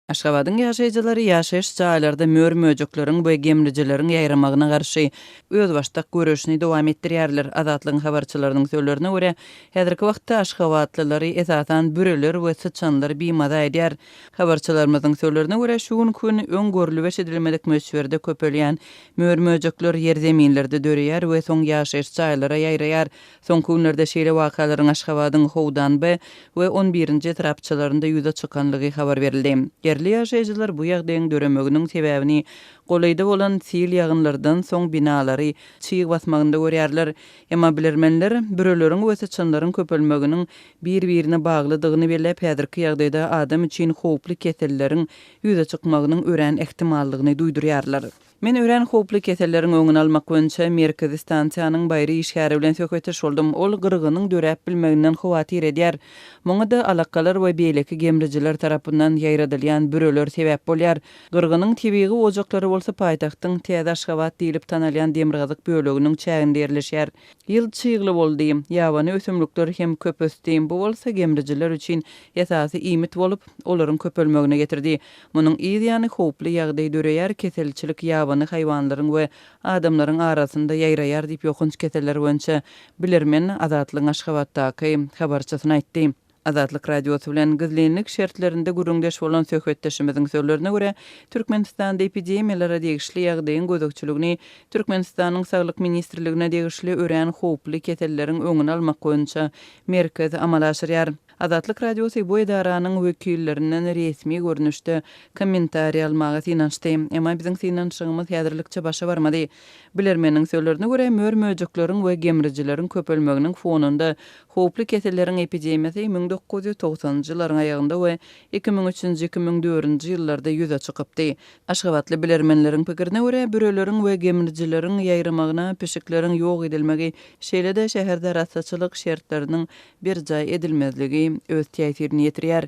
Aşgabadyň ýaşaýjylary ýaşaýyş jaýlarda mör-möjekleriň we gemrijileriň ýaýramagyna garşy özbaşdak göreşini dowam etdirýärler. Azatlygyň habarçylarynyň sözlerine görä, häzirki wagtda aşgabatlylary esasan büreler we syçanlar bimaza edýär. Habarçylarymyzyň sözlerine görä, şu günki gün öň görlüp-eşidilmedik möçberde köpelýän mör-möjekler ýerzeminlerde döreýär we soň ýaşaýyş jaýlara ýaýraýar. Soňky günlerde şeýle wakalaryň Aşgabadyň Howdanbe we on birinji etrapçalarynda ýüze çykanlygy habar berildi. Ýerli ýaşaýjylar bu ýagdaýyň döremeginiň sebäbini golaýda bolan sil ýagynlardan soň binalary çyg basmagynda görýärler. Emma bilermenler büreleriň we syçanlaryň köpelmeginiň bir-birine baglydygyny belläp, häzirki ýagdaýda adam üçin howply keselleriň ýüze çykmagynyň örän ähtimallygyny duýdurýarlar. Men örän howply keselleriň öňüni almak boýunça merkezi stansiýanyň baýry işgäri bilen söhbetdeş boldum. Ol gyrgynyň döräp bilmeginden howatyr edýär. Muňa-da alakalar we beýleki gemrijiler tarapyndan ýaýradylýan büreler sebäp bolýar. Gyrgynyň tebigy ojaklary bolsa paýtagtyň Täze Aşgabat diýlip tanalýan demirgazyk böleginiň çäginde ýerleşýär. Ýyl çygly boldy. Ýabany ösümlikler hem köp ösdi. Bu bolsa gemrijiler üçin esasy iýmit bolup, olaryň köpelmegine getirdi. Munuň yz ýany howply ýagdaý döreýär, keselçilik ýabany haýwanlaryň we adamlaryň arasynda ýaýraýar diýip, ýokanç keseller boýunça bilermen Azatlygyň Aşgabatdaky habarçysyna aýtdy. Azatlyk Radiosy bilen gizlinlik şertlerinde gürrüňdeş bolan söhbetdeşimiziň sözlerine görä, Türkmenistanda epidemiýalara degişli ýagdaýyň gözegçiligini Türkmenistanyň Saglyk ministrligine degişli örän howply keselleriň öňüni almak boýunça merkez amala aşyrýar. Azatlyk Radiosy bu edaranyň wekillerinden resmi görnüşde kommentariý almaga synanyşdy. Emma biziň synanyşygymyz häzirlikçe başa barmady. Bilermeniň sözlerine görä, mör-möjekleriň we gemrijileriň köpelmeginiň fonunda howply keselleriň epidemiýasy 1990-njy ýyllaryň aýagynda we 2003-nji, 2004-nji ýyllarda ýüze çykypdy. Aşgabatly bilermenleriň pikirine görä, büreleriň we gemrijileriň ýaýramagyna pişikleriň ýok edilmegi, şeýle-de şäherde arassaçylyk şertleriniň berjaý edilmezligi öz täsirini ýetirýär.